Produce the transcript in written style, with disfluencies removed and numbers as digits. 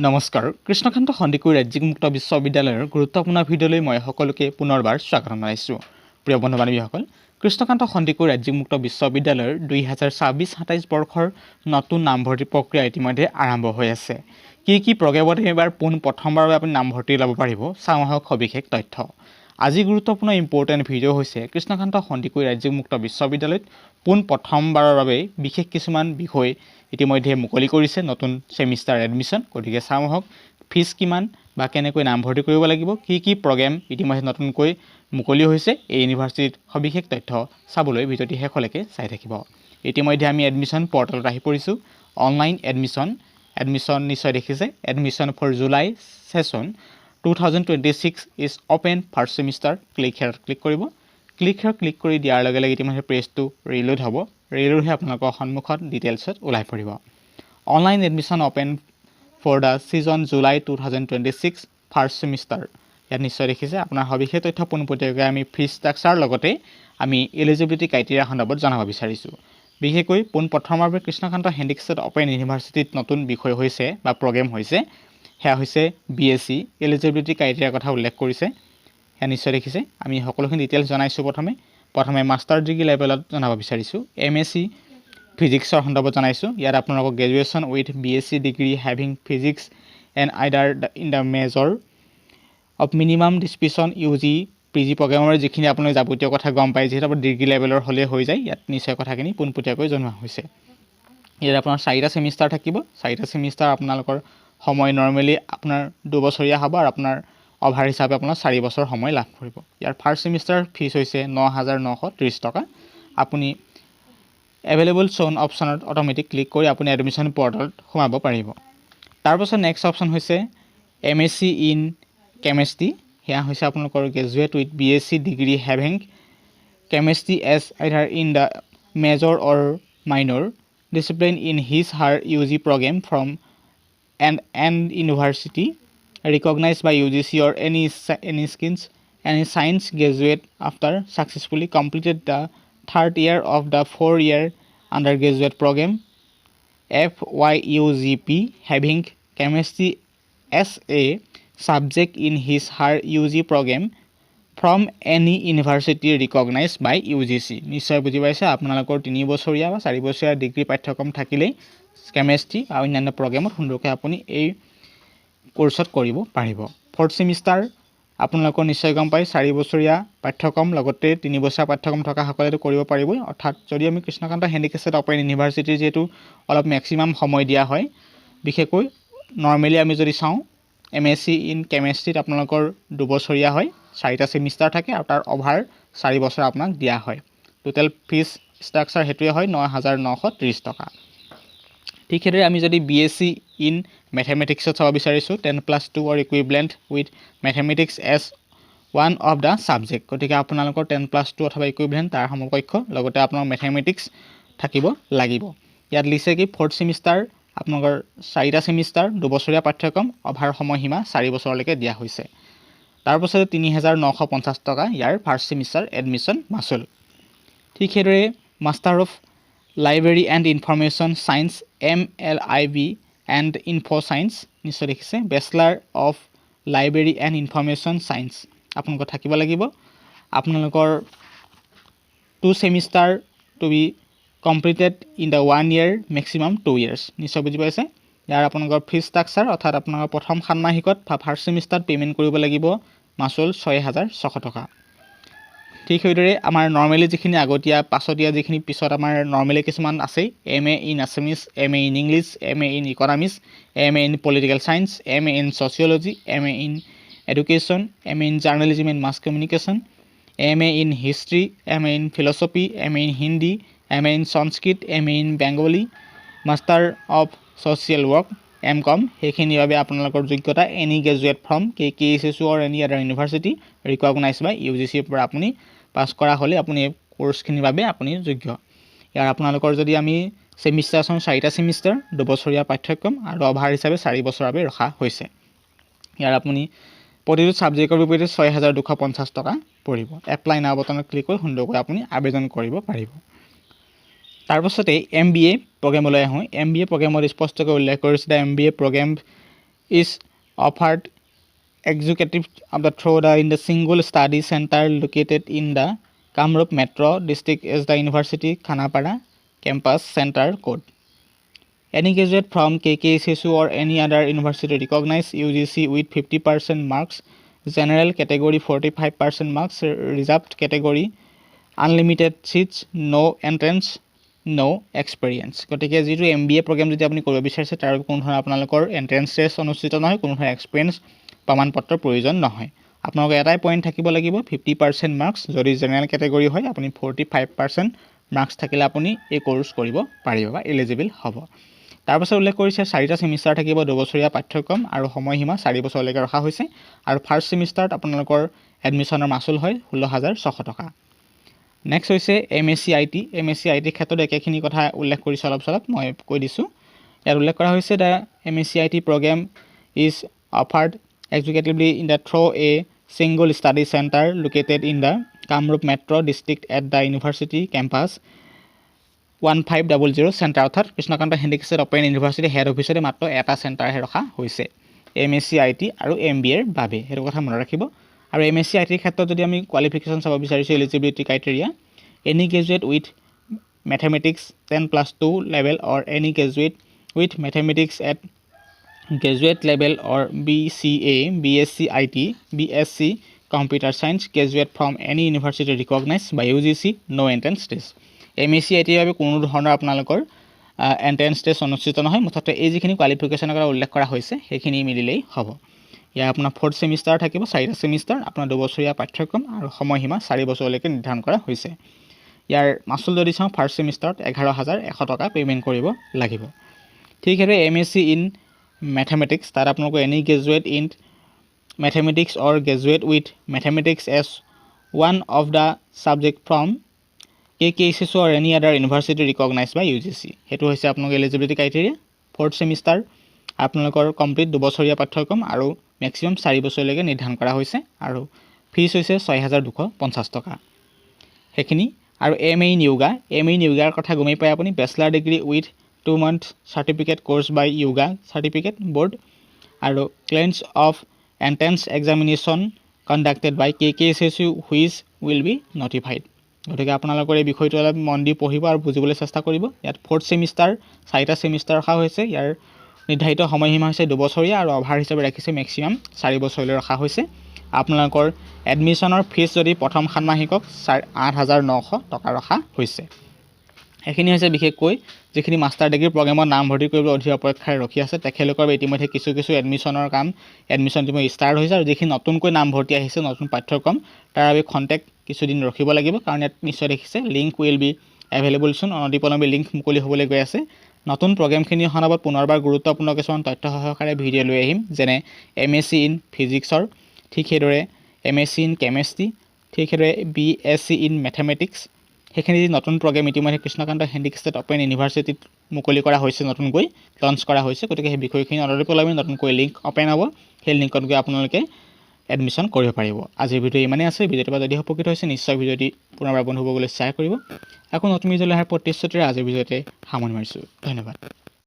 নমস্কাৰ, কৃষ্ণকান্ত সন্দিকৈ ৰাজ্যিক মুক্ত বিশ্ববিদ্যালয়ৰ গুৰুত্বপূৰ্ণ ভিডিঅ'লৈ মই সকলোকে পুনৰবাৰ স্বাগতম জনাইছোঁ। প্ৰিয় বন্ধু বান্ধৱীসকল, কৃষ্ণকান্ত সন্দিকৈ ৰাজ্যিক মুক্ত বিশ্ববিদ্যালয়ৰ 2026-27 বৰ্ষৰ নতুন নামভৰ্তি প্ৰক্ৰিয়া ইতিমধ্যে আৰম্ভ হৈ আছে। কি কি প্ৰগ্ৰেমত এইবাৰ পোন প্ৰথমবাৰৰ বাবে আপুনি নামভৰ্তি ল'ব পাৰিব, চাওঁ আহক সবিশেষ তথ্য। আজি গুৰুত্বপূৰ্ণ ইম্পৰ্টেণ্ট ভিডিঅ' হৈছে কৃষ্ণকান্ত সন্দিকৈ ৰাজ্যিক মুক্ত বিশ্ববিদ্যালয়ত পোন প্ৰথমবাৰৰ বাবে বিশেষ কিছুমান বিষয় ইতিমধ্যে মুকলি কৰিছে, নতুন ছেমিষ্টাৰ এডমিশ্যন। গতিকে চাওঁ আহক ফিজ কিমান বা কেনেকৈ নামভৰ্তি কৰিব লাগিব, কি কি প্ৰগ্ৰেম ইতিমধ্যে নতুনকৈ মুকলি হৈছে এই ইউনিভাৰ্চিটিত। সবিশেষ তথ্য চাবলৈ ভিডিঅ'টি শেষলৈকে চাই থাকিব। ইতিমধ্যে আমি এডমিশ্যন পৰ্টেলত আহি পৰিছোঁ। অনলাইন এডমিশ্যন, এডমিশ্যন নিশ্চয় দেখিছে। Admission for July session 2026 is open, first semester, click হেয়াৰত click কৰিব। ক্লিক হেয়াৰত ক্লিক কৰি দিয়াৰ লগে লগে ইতিমধ্যে পেজটো ৰিলোড হ'ব। ৰিলোড হৈ আপোনালোকৰ সন্মুখত ডিটেইলছত ওলাই পৰিব। Online admission open for the session July 2026, first semester। ইয়াত নিশ্চয় দেখিছে। আপোনাৰ সবিশেষ তথ্য পোনপটীয়াকৈ আমি ফিজ ষ্ট্ৰাকচাৰ লগতে আমি এলিজিবিলিটি ক্ৰাইটেৰিয়া সন্দৰ্ভত জনাব বিচাৰিছোঁ। বিশেষকৈ পোনপ্ৰথমৰ বাবে কৃষ্ণকান্ত সন্দিকৈ ষ্টেট অ'পেন ইউনিভাৰ্চিটিত নতুন বিষয় হৈছে বা প্ৰগ্ৰেম হৈছে, সেয়া হৈছে বি এছ চি। এলিজিবিলিটি ক্ৰাইটেৰিয়াৰ কথা উল্লেখ কৰিছে, সেয়া নিশ্চয় দেখিছে। আমি সকলোখিনি ডিটেইলছ জনাইছোঁ। প্ৰথমে প্ৰথমে মাষ্টাৰ ডিগ্ৰী লেভেলত জনাব বিচাৰিছোঁ। এম এছ চি ফিজিক্সৰ সন্দৰ্ভত জনাইছোঁ। ইয়াত আপোনালোকক graduation with BSc degree having physics and either in the major of minimum discipline UG PG প্ৰগ্ৰেমৰ যিখিনি আপোনালোকে যাৱতীয় কথা গম পায়, যিহেতু আপোনাৰ ডিগ্ৰী লেভেলৰ হ'লেই হৈ যায়। ইয়াত নিশ্চয় কথাখিনি পোনপটীয়াকৈ জনোৱা হৈছে। ইয়াত আপোনাৰ চাৰিটা ছেমিষ্টাৰ থাকিব। চাৰিটা ছেমিষ্টাৰ আপোনালোকৰ সময় নৰ্মেলি আপোনাৰ 2 বছৰীয়া হ'ব আৰু আপোনাৰ অভাৰ হিচাপে আপোনাৰ 4 বছৰ সময় লাভ কৰিব। ইয়াৰ ফাৰ্ষ্ট ছেমিষ্টাৰ ফিজ হৈছে 9930 টকা। আপুনি এভেইলেবল চোন অপশ্যনত অট'মেটিক ক্লিক কৰি আপুনি এডমিশ্যন পৰ্টেলত সোমাব পাৰিব। তাৰপাছত নেক্সট অপশ্যন হৈছে M S C in chemistry. সেয়া হৈছে আপোনালোকৰ graduate with BSc degree having chemistry as either in the major or minor discipline in his her UG program from an university recognized by UGC or any science graduate after successfully completed the third year of the 4-year undergraduate program, FYUGP, having chemistry as a subject in his her UG program from any university recognized by UGC। নিশ্চয় বুজি পাইছে। আপোনালোকৰ 3 বছৰীয়া বা 4 বছৰীয়া degree পাঠ্যক্ৰম থাকিলেই chemistry বা অন্যান্য প্ৰগ্ৰেমত সুন্দৰকৈ আপুনি এই কোৰ্চত কৰিব পাৰিব। ফ'ৰ্থ ছেমিষ্টাৰ আপোনালোকৰ নিশ্চয় গম পায়, 4 বছৰীয়া পাঠ্যক্ৰম লগতে 3 বছৰীয়া পাঠ্যক্ৰম থকাসকলেতো কৰিব পাৰিবই। অৰ্থাৎ যদি আমি কৃষ্ণকান্ত সন্দিকৈ ষ্টেট অ'পেন ইউনিভাৰ্চিটিৰ যিহেতু অলপ মেক্সিমাম সময় দিয়া হয়, বিশেষকৈ নৰ্মেলি আমি যদি চাওঁ, এম এছ চি ইন কেমেষ্ট্ৰিত আপোনালোকৰ 2 বছৰীয়া হয়, চাৰিটা ছেমিষ্টাৰ থাকে আৰু তাৰ অভাৰ 4 বছৰ আপোনাক দিয়া হয়। টোটেল ফিজ ষ্ট্ৰাকচাৰ সেইটোৱে হয় 9930 টকা। ঠিক সেইদৰে আমি যদি বি এছ চি ইন মেথেমেটিক্সত চাব বিচাৰিছোঁ, 10+2 or equivalent with mathematics as one of the subject। গতিকে আপোনালোকৰ 10+2 অথবা ইকুইভেলেণ্ট তাৰ সমকক্ষ, লগতে আপোনাৰ মেথেমেটিক্স থাকিব লাগিব। ইয়াত লিখিছে কি, ফ'ৰ্থ ছেমিষ্টাৰ আপোনালোকৰ চাৰিটা ছেমিষ্টাৰ, 2 বছৰীয়া পাঠ্যক্ৰম, অভাৰ সময়সীমা 4 বছৰলৈকে দিয়া হৈছে। তাৰপাছতে 3950 টকা ইয়াৰ ফাৰ্ষ্ট ছেমিষ্টাৰ এডমিশ্যন মাচুল। ঠিক সেইদৰে Master of Library and Information Science, MLIB and Info Science, নিশ্চয় দেখিছে। Bachelor of Library and Information Science আপোনালোকৰ থাকিব লাগিব। আপোনালোকৰ two semester to be completed in the one year, maximum 2 years। নিশ্চয় বুজি পাইছে। ইয়াৰ আপোনালোকৰ ফিজ ষ্ট্ৰাকচাৰ, অৰ্থাৎ আপোনালোকৰ প্ৰথম ষান্মাসিকত বা ফাৰ্ষ্ট ছেমিষ্টাৰত পে'মেণ্ট কৰিব লাগিব মাচুল 6600 টকা। ঠিক সেইদৰে আমাৰ নৰ্মেলি যিখিনি আগতীয়া পাছতীয়া যিখিনি পিছত আমাৰ নৰ্মেলি কিছুমান আছেই, MA in Assamese, MA in English, MA in Economics, MA in Political Science, MA in Sociology, MA in Education, MA in Journalism and Mass Communication, MA in History, MA in Philosophy, MA in Hindi, MA in Sanskrit, MA in Bengali, Master of Social Work, M Com, সেইখিনিৰ বাবে আপোনালোকৰ যোগ্যতা any graduate from KKHSU or any other university recognise by UGC-ৰ পৰা আপুনি পাছ কৰা হ'লে আপুনি এই কোৰ্চখিনিৰ বাবে আপুনি যোগ্য। ইয়াৰ আপোনালোকৰ যদি আমি ছেমিষ্টাৰ চাওঁ, চাৰিটা ছেমিষ্টাৰ, 2 বছৰীয়া পাঠ্যক্ৰম আৰু অভাৰ হিচাপে 4 বছৰৰ বাবে ৰখা হৈছে। ইয়াৰ আপুনি প্ৰতিটো ছাবজেক্টৰ বিপৰীতে 6250 টকা পৰিব। এপ্লাই নাও বটনত ক্লিক কৰি সুন্দৰকৈ আপুনি আবেদন কৰিব পাৰিব। তাৰপাছতে এম বি এ প্ৰগ্ৰেমলৈ আহোঁ। এম বি এ প্ৰগ্ৰেমত স্পষ্টকৈ উল্লেখ কৰিছে, the MBA program is offered executive of the through the in the single study center located in the Kamrup Metro District is the University Khanapara campus, center code. Any graduate from KKSSU or any other university recognized UGC with 50% marks, general category 45% marks, reserved category, unlimited seats, no entrance, no experience. গতিকে যিটো MBA programme যদি আপুনি কৰিব বিচাৰিছে, তাৰ কোনো ধৰণৰ আপোনালোকৰ এণ্ট্ৰেঞ্চ টেষ্ট অনুষ্ঠিত নহয়, কোনো ধৰণৰ এক্সপিৰিয়েঞ্চ প্ৰমাণ পত্ৰৰ প্ৰয়োজন নহয়। আপোনালোকৰ এটাই পইণ্ট থাকিব লাগিব, 50% মাৰ্কছ। যদি জেনেৰেল কেটেগৰী হয়, আপুনি 45% মাৰ্কছ থাকিলে আপুনি এই কৰ্চ কৰিব পাৰিব বা এলিজিবল হ'ব। তাৰপাছত উল্লেখ কৰিছে চাৰিটা ছেমিষ্টাৰ থাকিব, 2 বছৰীয়া পাঠ্যক্ৰম আৰু সময়সীমা 4 বছৰলৈকে ৰখা হৈছে। আৰু ফাৰ্ষ্ট ছেমিষ্টাৰত আপোনালোকৰ এডমিশ্যনৰ মাচুল হয় 16,600 টকা। নেক্সট হৈছে এমএছচি IT. এমএছচি আই টিৰ ক্ষেত্ৰত একেখিনি কথা উল্লেখ কৰিছে, অলপ চলপ মই কৈ দিছোঁ। ইয়াত উল্লেখ কৰা হৈছে, the MSc IT program is offered executively in the through a single study center located in the Kamrup Metro District at the University campus 1500 center. অৰ্থাৎ Krishnakanta Handique state open university head অফিচতে মাত্ৰ এটা চেণ্টাৰহে ৰখা হৈছে এমএছচি I T আৰু এমবিএৰ বাবে, সেইটো কথা মনত ৰাখিব। আৰু এমএছচি আই টিৰ ক্ষেত্ৰত যদি আমি কোৱালিফিকেশ্যন চাব বিচাৰিছোঁ, eligibility criteria, any graduate with mathematics 10+2 level or any graduate with mathematics at graduate level or BCA, BSc IT, BSc Computer Science graduate from any university recognized by UGC, no entrance test. MSc আই টিৰ বাবে কোনো ধৰণৰ আপোনালোকৰ entrance test অনুষ্ঠিত নহয়। মুঠতে এই যিখিনি কোৱালিফিকেশ্যনৰ কথা উল্লেখ কৰা হৈছে, সেইখিনি মিলিলেই হ'ব। ইয়াৰ আপোনাৰ ফ'ৰ্থ ছেমিষ্টাৰ থাকিব, চাৰিটা ছেমিষ্টাৰ, আপোনাৰ 2 বছৰীয়া পাঠ্যক্ৰম আৰু সময়সীমা 4 বছৰলৈকে নিৰ্ধাৰণ কৰা হৈছে। ইয়াৰ মাচুল যদি চাওঁ, ফাৰ্ষ্ট ছেমিষ্টাৰত 11,100 টকা পে'মেণ্ট কৰিব লাগিব। ঠিক সেইদৰে এমএছচি ইন মেথেমেটিক্স, তাত আপোনালোকৰ any graduate in mathematics or graduate with mathematics as one of the subject from KKSSU or any other university recognized by UGC, সেইটো হৈছে আপোনালোকৰ এলিজিবিলিটি ক্ৰাইটেৰিয়া। ফ'ৰ্থ ছেমিষ্টাৰ আপোনালোকৰ কমপ্লিট 2 বছৰীয়া পাঠ্যক্ৰম আৰু মেক্সিমাম 4 বছৰলৈকে নিৰ্ধাৰণ কৰা হৈছে আৰু ফিজ হৈছে 6,250 টকা, সেইখিনি। আৰু M A in yoga, M A in য়োগাৰ কথা গমেই পায় আপুনি, bachelor degree with 2 month certificate course by yoga certificate board আৰু clearance of entrance examination conducted by KKSSU, which will be notified. গতিকে আপোনালোকৰ এই বিষয়টো অলপ মন দি পঢ়িব আৰু বুজিবলৈ চেষ্টা কৰিব। ইয়াত ফ'ৰ্থ ছেমিষ্টাৰ, চাৰিটা ছেমিষ্টাৰ ৰখা হৈছে। ইয়াৰ নিৰ্ধাৰিত সময়সীমা হৈছে 2 বছৰীয়া আৰু অভাৰ হিচাপে ৰাখিছে মেক্সিমাম 4 বছৰলৈ ৰখা হৈছে। আপোনালোকৰ এডমিশ্যনৰ ফিজ যদি প্ৰথম ষান্মাসিকক 8,900 টকা ৰখা হৈছে। সেইখিনি হৈছে বিশেষকৈ যিখিনি মাষ্টাৰ ডিগ্ৰী প্ৰগ্ৰেমত নামভৰ্তি কৰিবলৈ অধীৰ অপেক্ষাৰে ৰখি আছে, তেখেতলোকৰ ইতিমধ্যে কিছু কিছু এডমিশ্যনৰ কাম, এডমিশ্যন ইতিমধ্যে ষ্টাৰ্ট হৈছে। আৰু যিখিনি নতুনকৈ নামভৰ্তি আহিছে নতুন পাঠ্যক্ৰম, তাৰ বাবে খন্তেক কিছুদিন ৰখিব লাগিব। কাৰণ ইয়াত নিশ্চয় দেখিছে, link will be available soon, অনতিপলমে link মুকলি হ'বলৈ গৈ আছে। নতুন প্ৰগ্ৰেমখিনি সন্দৰ্ভত পুনৰবাৰ গুৰুত্বপূৰ্ণ কিছুমান তথ্য সহকাৰে ভিডিঅ' লৈ আহিম, যেনে এমএছচি ইন ফিজিক্সৰ, ঠিক সেইদৰে এমএছচি ইন কেমেষ্ট্ৰি, ঠিক সেইদৰে বিএছচি ইন মেথেমেটিক্স। সেইখিনি যি নতুন প্ৰগ্ৰেম ইতিমধ্যে কৃষ্ণকান্ত হেণ্ডিক ষ্টেট অ'পেন ইউনিভাৰ্চিটিত মুকলি কৰা হৈছে, নতুনকৈ লঞ্চ কৰা হৈছে, গতিকে সেই বিষয়খিনি অনতিপলমে নতুনকৈ লিংক অ'পেন হ'ব। সেই লিংকত গৈ আপোনালোকে এডমিশ্যন কৰিব পাৰিব। আজিৰ ভিডিঅ' ইমানেই আছে। ভিডিঅ'টোৰ পৰা যদি উপকৃত হৈছে, নিশ্চয় ভিডিঅ'টি পুনৰবাৰ বন্ধুবৰ্গলৈ শ্বেয়াৰ কৰিব। আকৌ নতুন ভিডিঅ'লৈ অহাৰ প্ৰতিশ্ৰুতিৰে আজিৰ ভিডিঅ'তে সামৰণি মাৰিছোঁ। ধন্যবাদ।